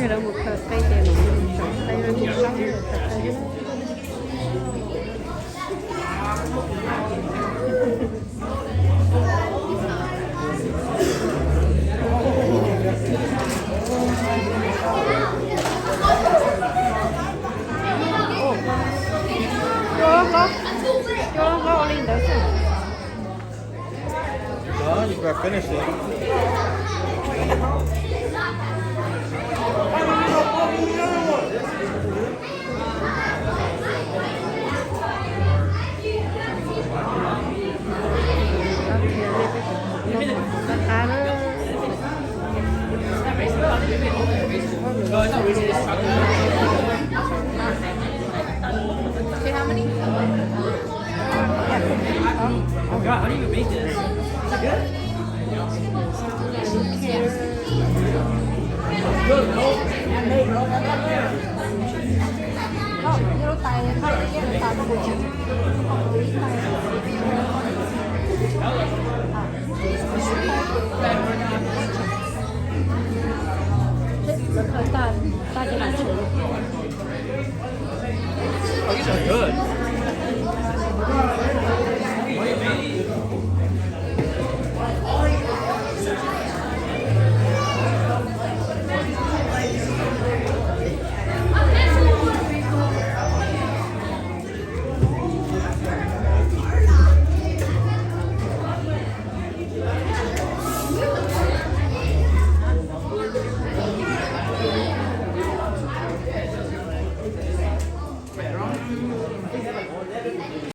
Lawv mus khaws qe ces mam li mus tsom qe no, mus saib lawv khaws qe. Cua hlob, cua hlob ua li ntawd xwb. No, you gotta finish it. Oh God, how do you make this? Is it good? Good, no? Handmade, bro. Tab tom